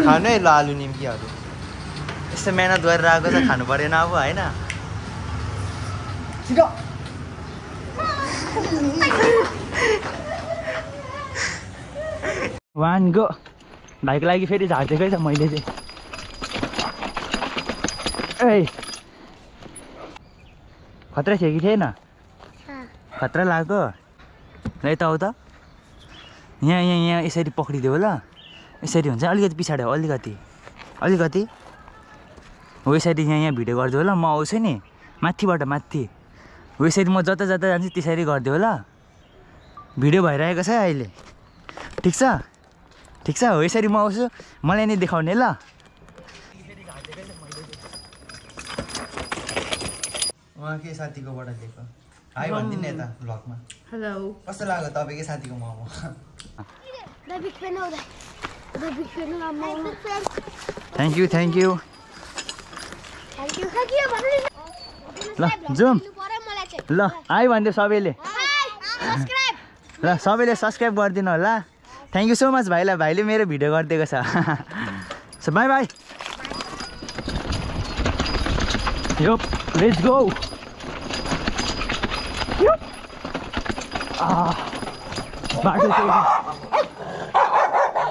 खानु है ल आलु निम्कीहरू यस्तो मेहनत गरेर आएको छ खानु परेन अब होइन वान गो भाइको लागि फेरि झार्दिएकै छ मैले चाहिँ ए खतरा थियो कि थिएन खतरा लाग्यो ल यता हो त यहाँ यसरी पक्रिदियो ल यसरी हुन्छ अलिकति पछाडि हो अलिकति हो यसरी यहाँ भिडियो गरिदियो ल म आउँछु नि माथिबाट माथि हो यसरी म जता जान्छु त्यसरी गरिदियो ल भिडियो भइरहेको छ अहिले ठिक छ हो यसरी म आउँछु मलाई नै देखाउने ल उहाँकै साथीकोबाट दिएको हाई भनिदिनु न यता भ्लगमा हेलो कस्तो लाग्यो तपाईँकै साथीको मोमो थ्याङ्क यू ल जाउँ ल हाई भनिदियो सबैले ल सबैले सब्सक्राइब गरिदिनु होला थ्याङ्क यू सो मच भाइलाई भाइले मेरो भिडियो गरिदिएको छ so by by yo let's go बाटो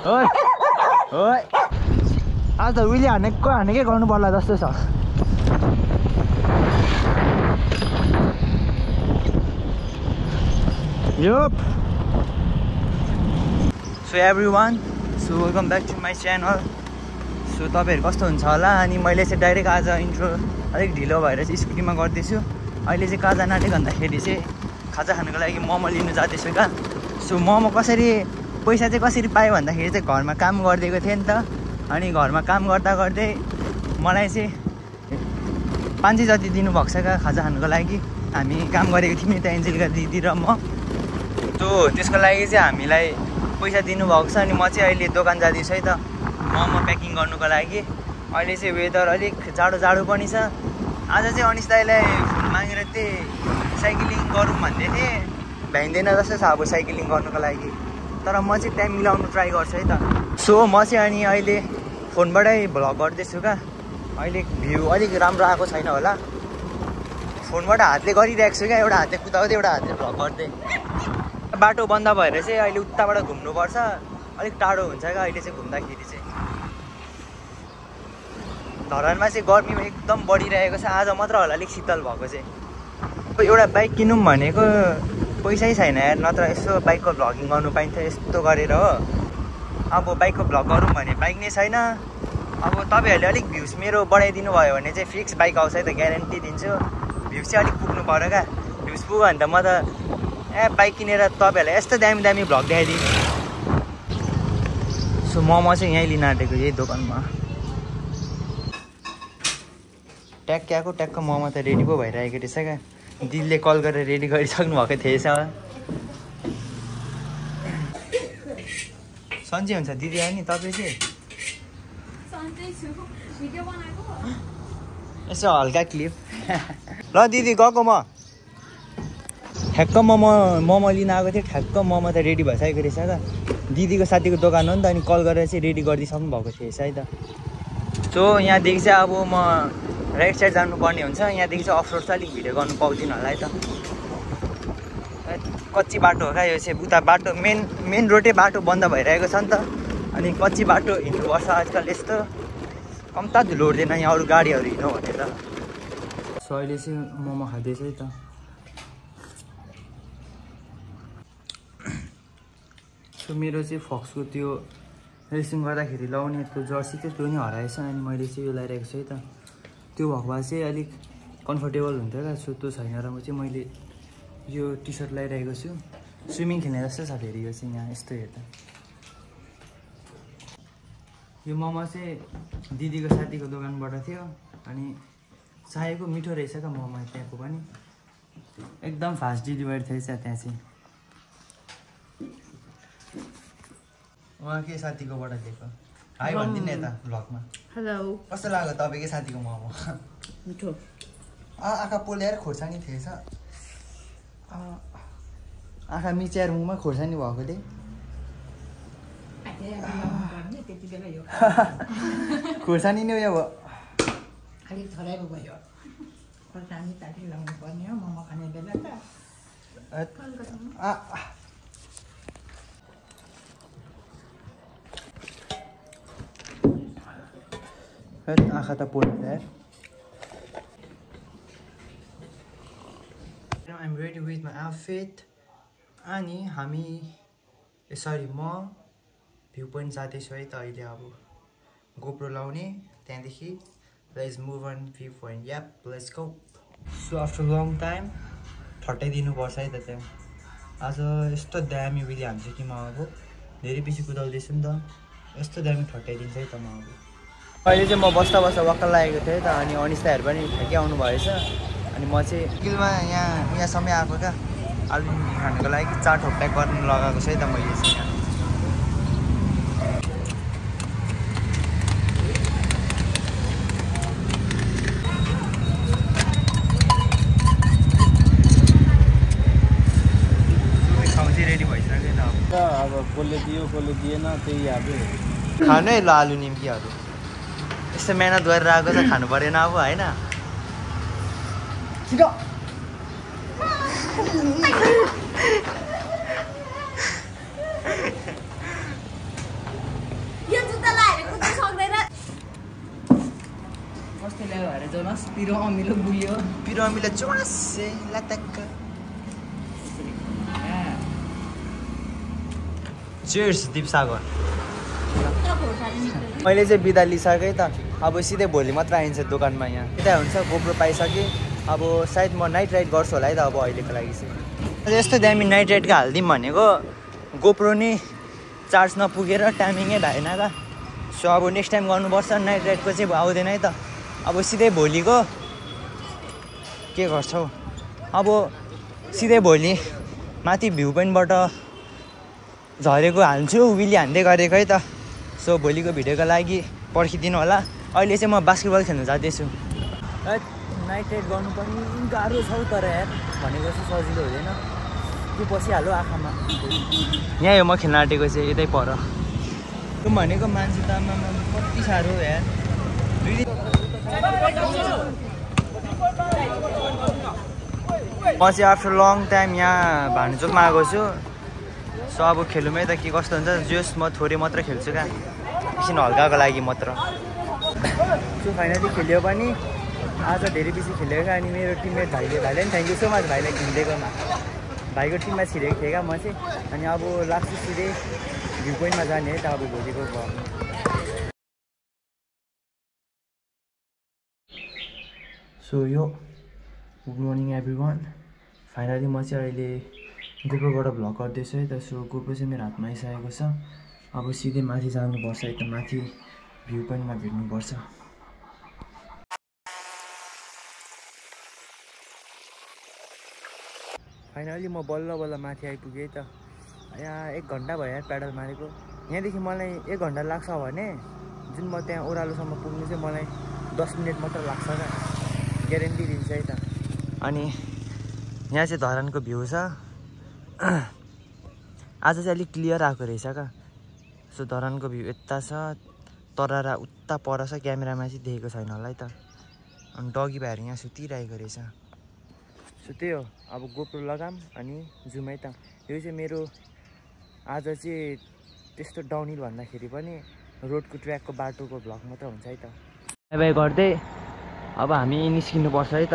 ओइ आज त उहिले हानेकै गर्नु पर्ला जस्तो छ so everyone so welcome back to my channel so तपाईँहरू कस्तो हुन्छ होला अनि मैले चाहिँ डाइरेक्ट आज इन्ट्रो अलिक ढिलो भएर चाहिँ स्कुटीमा गर्दैछु अहिले चाहिँ कहाँ जान आँटेँ भन्दाखेरि चाहिँ खाजा खानुको लागि मोमो लिनु जाँदैछु क्या सो मोमो पैसा चाहिँ कसरी पाएँ भन्दाखेरि चाहिँ घरमा काम गरिदिएको थिएँ नि त अनि घरमा काम गर्दै मलाई चाहिँ 500 जति दिनुभएको छ क्या खाजा खानुको लागि हामी काम गरेको थियौँ नि त एन्जेलिका दिदी र म त्यसको लागि चाहिँ हामीलाई पैसा दिनुभएको छ अनि म चाहिँ अहिले दोकान जाँदैछु है त मोमो प्याकिङ गर्नुको लागि अहिले चाहिँ वेदर अलिक जाडो पनि छ आज चाहिँ अनिस दाइलाई फोन मागेर चाहिँ साइक्लिङ गरौँ भन्दै थिएँ भ्याइँदैन जस्तो छ अब साइक्लिङ गर्नुको लागि तर म चाहिँ टाइम मिलाउनु ट्राई गर्छु है त सो म चाहिँ अनि अहिले फोनबाटै भ्लग गर्दैछु क्या अहिले भ्यू अलिक राम्रो आएको छैन होला फोनबाट हातले गरिरहेको छु क्या एउटा हातले कुदाउँदै एउटा हातले भ्लग गर्दै बाटो बन्द भएर चाहिँ अहिले उताबाट घुम्नुपर्छ अलिक टाढो हुन्छ क्या अहिले चाहिँ घुम्दाखेरि चाहिँ धरानमा चाहिँ गर्मी एकदम बढिरहेको छ आज मात्र होला अलिक शीतल भएको चाहिँ एउटा बाइक किनौँ भनेको पैसै छैन यार नत्र यसो बाइकको भ्लगिङ गर्नु पाइन्थ्यो यस्तो गरेर हो अब बाइकको भ्लग गरौँ भने बाइक नै छैन अब तपाईँहरूले अलिक भ्युज मेरो बढाइदिनु भयो भने चाहिँ फिक्स बाइक आउँछ है त ग्यारेन्टी दिन्छु भ्युज चाहिँ अलिक पुग्नु पऱ्यो क्या भ्युज पुग्यो भने त म त बाइक किनेर तपाईँहरूलाई यस्तो दामी भ्लग देखाइदिनु सो मोमो चाहिँ यहीँ लिन आँटेको यही दोकानमा ट्याक्क मोमो त रेडी पो भइरहेको रहेछ क्या दिदीले कल गरेर रेडी गरिसक्नु भएको थिएछ सन्चै हुन्छ दिदी आयो नि तपाईँ चाहिँ यसो हल्का क्लिप ल दिदी गएको म ठ्याक्क मोमो लिन आएको थिएँ ठ्याक्क मोमो त रेडी भइसकेको रहेछ क्या दिदीको साथीको दोकान हो नि त अनि कल गरेर चाहिँ रेडी गरिदिइसक्नु भएको थिएछ है त सो यहाँदेखि चाहिँ अब म राइट साइड जानुपर्ने हुन्छ यहाँदेखि चाहिँ अफ रोड चाहिँ अलिक भिडियो गर्नु पाउँदिनँ होला है त कच्ची बाटो हो क्या यो चाहिँ उता बाटो मेन रोडै बाटो बन्द भइरहेको छ नि त अनि कच्ची बाटो हिँड्नुपर्छ आजकल यस्तो कम्ता धुलो उठ्दैन यहाँ अरू गाडीहरू हिँड्नु भने त सो अहिले चाहिँ मोमो खाँदैछ है त सो मेरो चाहिँ फक्सको त्यो रेसिङ गर्दाखेरि लाउने त्यो जर्सी थियो त्यो नि हराएछ अनि मैले चाहिँ यो लगाइरहेको छु है त त्यो भएको भए चाहिँ अलिक कम्फर्टेबल हुन्थ्यो क्या सो त्यो छैन र म चाहिँ मैले यो टी सर्ट लगाइरहेको छु स्विमिङ खेल्ने जस्तो छ फेरि यो चाहिँ यहाँ यस्तो हेर्दा यो मोमो चाहिँ दिदीको साथीको दोकानबाट थियो अनि चाहेको मिठो रहेछ क्या मोमो त्यहाँको पनि एकदम फास्ट डेलिभरी थिएछ त्यहाँ चाहिँ उहाँकै साथीकोबाट दिएको हाई भनिदिनु न यता भ्लगमा हेलो कस्तो लाग्यो तपाईँकै साथीको मोमो मिठो आँखा पोल्याएर खोर्सानी थिएछ आँखा मिच्याएर मुखमा खोर्सानी भएकोले त्यतिबेला यो खुर्सानी नै यो अलिक थराएको भयो खोर्सानी ताटी लाउनु पर्ने हो मोमो खाने बेला त आँखा त पोल्छ यार I'm ready with my outfit अनि हामी सरी म भ्यू पोइन्ट जाँदैछु है त अहिले अब गोप्रो लाउने त्यहाँदेखि let's move on viewpoint yup let's go so after long time ठट्टाइदिनुपर्छ है त त्यहाँ आज यस्तो दामी विधि हाल्छु कि म अब धेरै पछि कुदाउँदैछु नि त यस्तो दामी ठट्टाइदिन्छ है त म अब अहिले चाहिँ म बस्दा वक्क लागेको थिएँ त अनि अनिस्ताहरू पनि ठ्याक्कै आउनु भएछ अनि म चाहिँ किलमा यहाँसम्म आएको क्या आलु खानुको लागि चाट प्याक गर्नु लगाएको छु है त मैले चाहिँ यहाँ ठाउँ चाहिँ रेडी भइसक्यो नि अब कसले दियो कसले दिएन त्यही हाल्यो खानु है ल आलु निम्कीहरू यस्तो मेहनत गरेर आएको छ खानु परेन अब होइन कस्तो ल्यायो भएर जोनस पिरो अमिलो बुलियो पिरो अमिलो चुवासे लटक्क चियर्स दिपसागर मैले चाहिँ बिदा लिइसकेँ त अब सिधै भोलि मात्र आइन्छ दोकानमा यहाँ यता हुन्छ गोप्रो पाइसकेँ अब सायद म नाइट राइड गर्छु होला है त अब अहिलेको लागि चाहिँ यस्तो दामी नाइट राइडको हालिदिउँ भनेको गोप्रो नि चार्ज नपुगेर टाइमिङै भएन क्या सो अब नेक्स्ट टाइम गर्नुपर्छ नाइट राइडको चाहिँ आउँदैन है त अब सिधै भोलिको के गर्छौ अब सिधै भोलि माथि भ्यू पोइन्टबाट झरेको हाल्छु विली हान्दै गरेको है त सो भोलिको भिडियोको लागि पर्खिदिनु होला अहिले चाहिँ म बास्केटबल खेल्नु जाँदैछु नाइट राइड गर्नु पनि गाह्रो छ तर यार भनेको चाहिँ सजिलो हुँदैन त्यो पसिहाल्यो आँखामा यहाँ हो म खेल्न आँटेको चाहिँ यतै पर त्यो भनेको मान्छे त आमामा कति साह्रो यार म चाहिँ आफ्टर लङ टाइम यहाँ भानुचोकमा आएको छु सो अब खेलौँ है त के कस्तो हुन्छ जोस् म थोरै मात्र खेल्छु क्या एकछिन हल्काको लागि मात्र सो फाइनली खेल्यो पनि आज धेरै बेसी खेलेको क्या अनि मेरो टिममेट भाइले नि थ्याङ्क यू सो मच भाइलाई खेलिदिएकोमा भाइको टिममा छिरेको थिएँ क्या म चाहिँ अनि अब लाग्छु सिधै भ्यू पोइन्टमा जाने है त अब भोलिको भयो सो यो good morning every one finally म चाहिँ अहिले गोप्रोबाट भ्लग गर्दैछु है त सो गोप्रो चाहिँ मेरो हातमा आइसकेको छ अब सिधै माथि जानुपर्छ है त माथि भ्यू पोइन्टमा भेट्नुपर्छ फाइनली म बल्ल बल्ल माथि आइपुगेँ त यहाँ 1 घन्टा भयो यार पेडल मारेको यहाँदेखि मलाई 1 घन्टा लाग्छ भने जुन म त्यहाँ ओह्रालोसम्म पुग्नु चाहिँ मलाई 10 मिनट मात्र लाग्छ क्या ग्यारेन्टी दिन्छ है त अनि यहाँ चाहिँ धरानको भ्यू छ आज चाहिँ अलिक क्लियर आएको रहेछ क्या सो धरानको भ्यू यता छ तरारा उता पर छ क्यामेरामा चाहिँ देखेको छैन होला है त अनि डगी भाइहरू यहाँ सुतिरहेको रहेछ सो त्यही हो अब गोप्रो लगाम अनि जुम है त यो चाहिँ मेरो आज चाहिँ त्यस्तो डाउनहिल भन्दाखेरि पनि रोडको ट्र्याकको बाटोको भ्लग मात्र हुन्छ है त बाई बाई गर्दै अब हामी निस्किनुपर्छ है त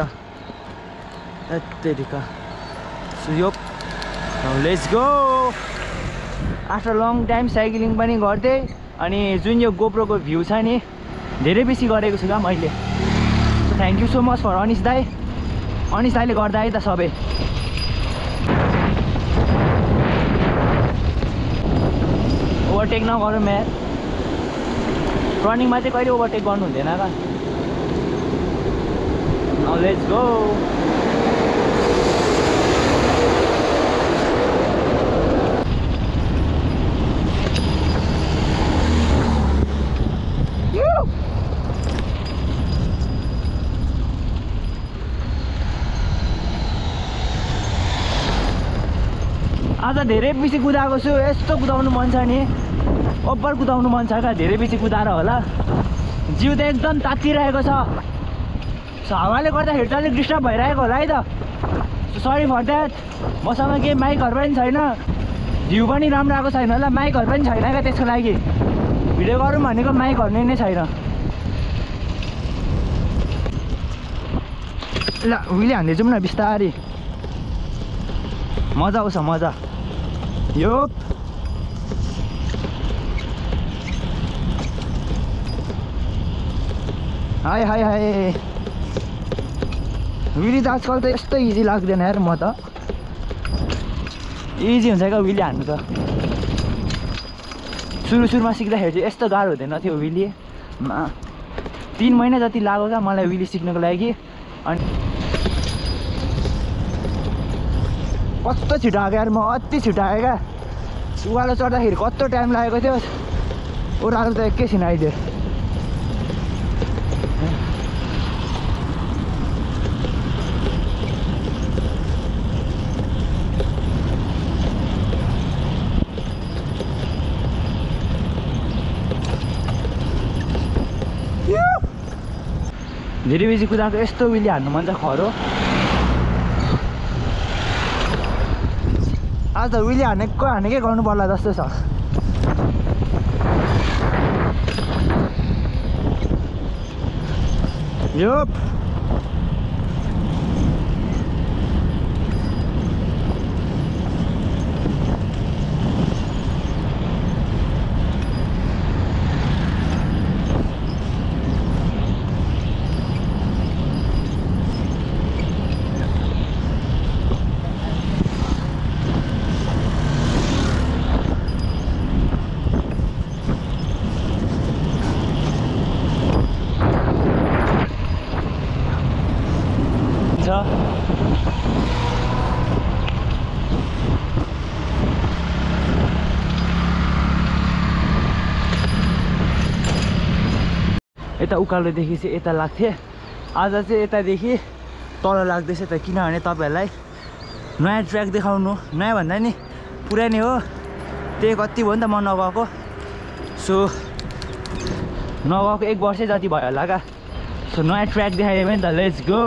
त्यतिका so yo let's go after long time cycling पनि गर्दै अनि जुन यो गोप्रोको भ्यू छ नि धेरै बेसी गरेको छु क्या मैले so thank you so much for Anis दाईले गर्दा है त सबै ओभरटेक नगरौँ यार रनिङमा चाहिँ कहिले ओभरटेक गर्नु हुँदैन क्या लेट्स गो आज धेरै बेसी कुदाएको छु यस्तो कुदाउनु मन छ नि ओभर कुदाउनु मन छ क्या, धेरै बेसी कुदाएर होला। जिउ त एकदम तातिरहेको छ। हावाले गर्दाखेरि चाहिँ अलिक डिस्टर्ब भइरहेको होला है त। Sorry for that. मसँग केही माइकहरू पनि छैन, भ्यू पनि राम्रो आएको छैन होला, माइकहरू पनि छैन क्या, त्यसको लागि भिडियो गरौँ भनेको माइकहरू नै छैन। ल उहिले हान्दै जाउँ न बिस्तारै, मजा आउँछ मजा। यो हाय हाय हाय, विली त आजकल त यस्तो इजी लाग्दैन यार। म त इजी हुन्छ क्या विली हान्नु त। सुरुमा सिक्दाखेरि चाहिँ यस्तो गाह्रो हुँदैन थियो विलीमा। 3 महिना जति लाग्यो क्या मलाई विली सिक्नको लागि। अनि कस्तो छिटो आएको यार, म अति छिटो आएँ क्या। उकालो चढ्दाखेरि कस्तो टाइम लागेको थियो, ओह्रालो त एकैछिन आइदियो। धेरै बेसी कुदाएको यस्तो विली हान्नु मन छ खरो। आज त विली हानेकै गर्नु पर्ला जस्तो छ। यो यता उकालोदेखि चाहिँ यता लाग्थेँ, आज चाहिँ यतादेखि तल लाग्दैछ त। किनभने तपाईँहरूलाई नयाँ ट्र्याक देखाउनु, नयाँ भन्दा नि पुरानै हो, त्यही कति भयो नि त म नगएको। सो नगएको 1 वर्षै जति भयो होला क्या। सो नयाँ ट्र्याक देखाइदियो भने त लेट्स गो।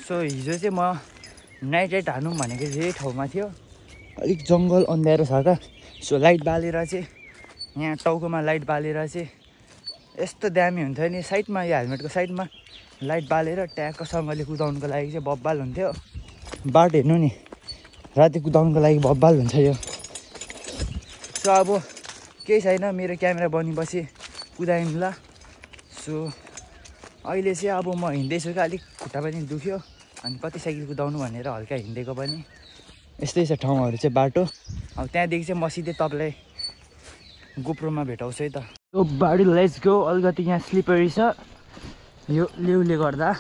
सो हिजो चाहिँ म नाइट राइड हानौँ भनेको यही ठाउँमा थियो, अलिक जङ्गल अँध्यारो छ क्या। सो लाइट बालेर चाहिँ यहाँ टाउकोमा लाइट बालेर चाहिँ यस्तो दामी हुन्थ्यो नि, साइडमा यो हेलमेटको साइडमा लाइट बालेर ट्याक्कसँगले कुदाउनुको लागि चाहिँ बब्बाल हुन्थ्यो। बाटो हेर्नु नि, राति कुदाउनुको लागि बब्बाल हुन्छ यो। सो अब केही छैन, मेरो क्यामेरा बनिपछि कुदाइनु ल। सो अहिले चाहिँ अब म हिँड्दैछु क्या, अलिक खुट्टा पनि दुख्यो, अनि कति साइकल कुदाउनु भनेर हल्का हिँडेको पनि। यस्तै छ ठाउँहरू चाहिँ बाटो। अब त्यहाँदेखि चाहिँ म सिधै तपाईँलाई गोप्रोमा भेटाउँछु है त। यो बाटो लेट्स गो। अलिकति यहाँ स्लिपरी छ, यो लेउले गर्दा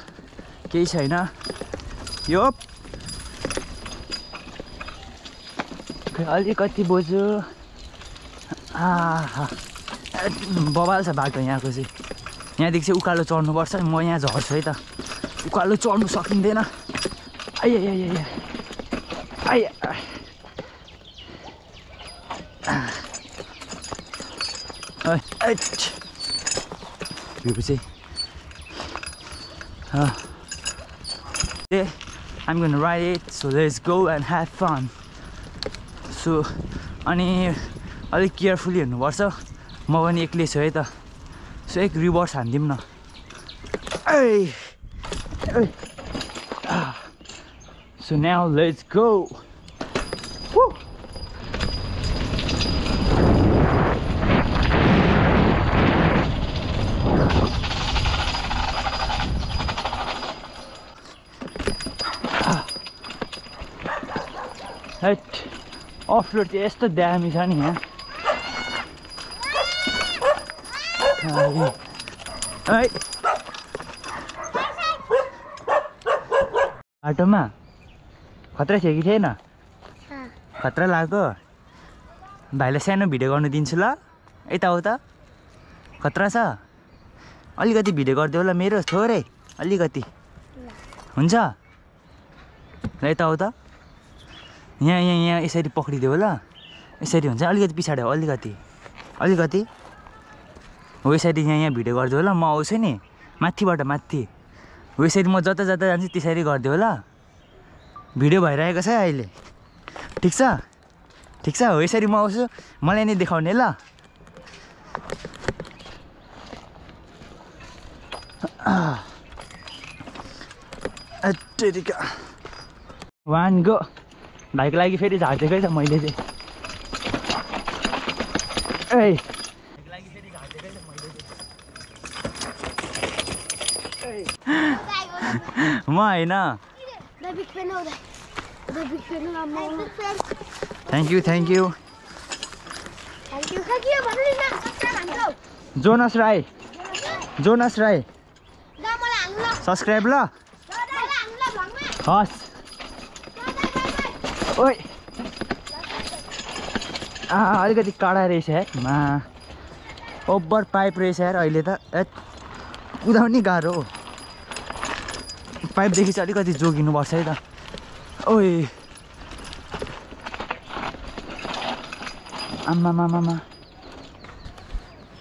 केही छैन। यो अलिकति बोजू बबाल छ बाटो यहाँको चाहिँ। यहाँदेखि चाहिँ उकालो चढ्नुपर्छ, म यहाँ झर्छु है त। उकालो चढ्नु सकिँदैन। आइया आइया भ्यू चाहिँ I'm gonna ride it, so let's go and have fun. So अनि अलिक केयरफुली हिँड्नुपर्छ, म पनि एक्लै छु है त। सो एक रिभर्स हान्दिउँ न। So now let's go. Woo! Off road चाहिँ यस्तो दामी छ नि यहाँ। बाटोमा खतरा थियो कि थिएन? खतरा लाग्यो। भाइलाई सानो भिडियो गर्नु दिन्छु ल यताउता खतरा छ अलिकति भिडियो गरिदेऊ ल मेरो थोरै अलिकति हुन्छ ल यताउता यहाँ यसरी पक्रिदेऊ ल यसरी हुन्छ अलिकति पछाडि हो अलिकति हो यसरी यहाँ भिडियो गरिदेऊ ल म आउँछु नि माथिबाट माथि हो यसरी म जता जान्छु त्यसरी गरिदेऊ ल भिडियो भइरहेको छ अहिले ठिक छ हो यसरी म आउँछु मलाई नै देखाउने ल वान गो भाइको लागि फेरि झार्देकै छ मैले चाहिँ म होइन thank you Jonas Rai subscribe ल हस् ओइ अलिकति कडा रहेछ यार मा ओभर पाइप रहेछ यार अहिले त कुदाउनै गाह्रो हो पाइपदेखि चाहिँ अलिकति जोगिनुपर्छ है त ओइ आम्मामामा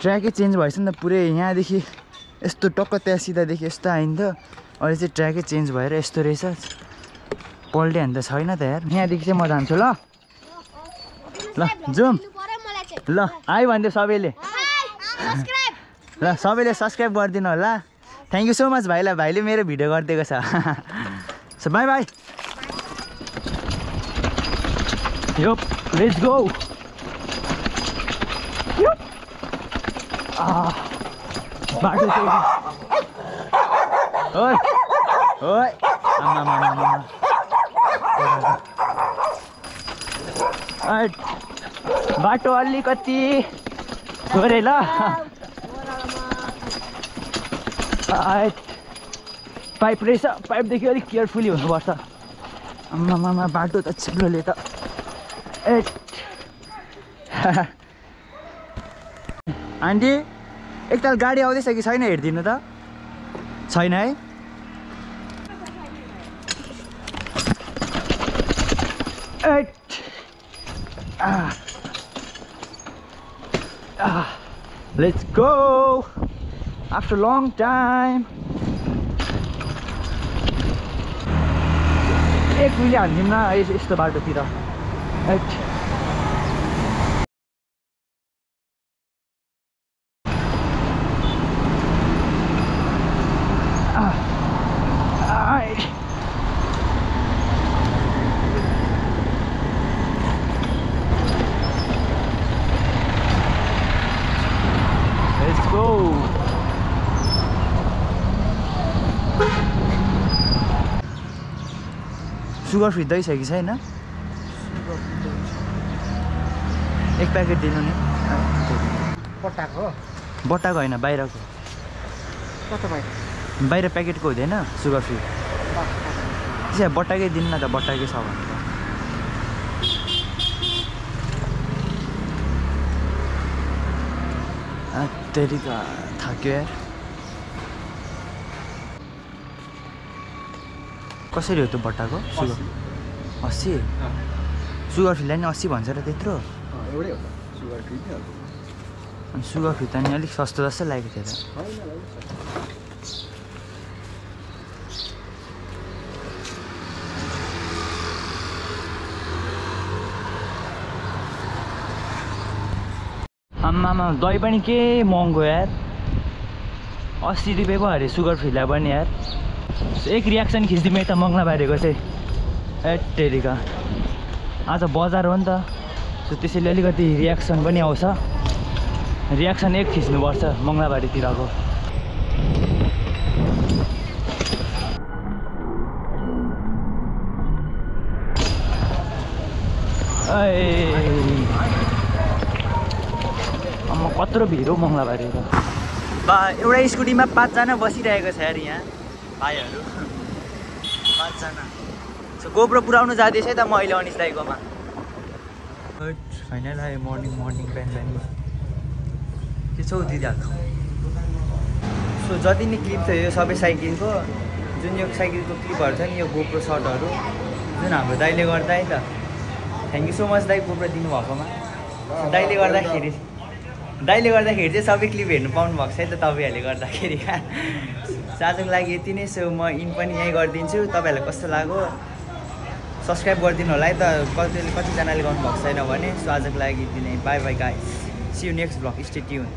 ट्र्याकै चेन्ज भएछ नि त पुरै यहाँदेखि यस्तो टक्क त्यहाँ सिधादेखि यस्तो आइन्थ्यो अहिले चाहिँ ट्र्याकै चेन्ज भएर यस्तो रहेछ पल्टे हान्दा छैन त यार यहाँदेखि चाहिँ म जान्छु ल जाउँ ल आयो भनिदियो सबैले ल सबैले सब्सक्राइब गरिदिनु होला थ्याङ्क यू सो मच भाइलाई भाइले मेरो भिडियो गरिदिएको छ so by by yo let's go बाटो चाहिँ ओइ आमामामा बाटो अलिकति थोरै ल पाइप रहेछ पाइपदेखि अलिक केयरफुली हुनुपर्छ आमामामा बाटो त चिप्लोले त आन्टी एकताल गाडी आउँदैछ कि छैन हेरिदिनु त छैन है Let's go after a long time. एक मिली हान्दिउँ न यस्तो बाटोतिर Let's go. सुगर फ्री दही छ कि छैन एक प्याकेट दिनु नि बट्टाको होइन बाहिरको बाहिर प्याकेटको हुँदैन सुगर फ्री त्यसो बट्टाकै दिनु न त बट्टाकै छ भने तेरिका थाक्यो यार कसरी हो त्यो बट्टाको सुगर 80 सुगर फ्रीलाई नि 80 भन्छ र त्यत्रो एउटै हो सुगर फ्री अनि सुगर फ्री त नि अलिक सस्तो जस्तो लागेको थियो त आम्मामा दही पनि के महँगो यार 80 रुपियाँको अरे सुगर फ्रीलाई पनि यार एक रियाक्सन खिच्दिउँ यता मङ्गलाबारीको चाहिँ एटेरिका आज बजार हो नि त सो त्यसैले अलिकति रियाक्सन पनि आउँछ रियाक्सन एक खिच्नुपर्छ मङ्गलाबारीतिरको कत्रो भिड हो मङ्गलाबारी त बा एउटा स्कुटीमा 5 जना बसिरहेको छ यार यहाँ भाइहरू 5 जना सो गोप्रो पुऱ्याउनु जाँदैछ है त म अहिले अनिस दाइकोमा फाइनल आयो मर्निङ बिहान के छ दिइहाल्छ। सो जति नै क्लिप थियो यो सबै साइकलको, जुन यो साइकलको क्लिपहरू छ नि यो गोप्रो सर्टहरू जुन हाम्रो दाइले गर्दा है त। थ्याङ्क यू सो मच दाइ गोप्रो दिनुभएकोमा। दाइले गर्दाखेरि चाहिँ सबै क्लिप हेर्नु पाउनु भएको छ है त तपाईँहरूले गर्दाखेरि। आजको लागि यति नै। सो म इन पनि यहीँ गरिदिन्छु। तपाईँहरूलाई कस्तो लाग्यो सब्सक्राइब गरिदिनु होला है त, कतिजनाले गर्नुभएको छैन भने। सो आजको लागि यति नै। Bye bye guys, see you next vlog, stay tune.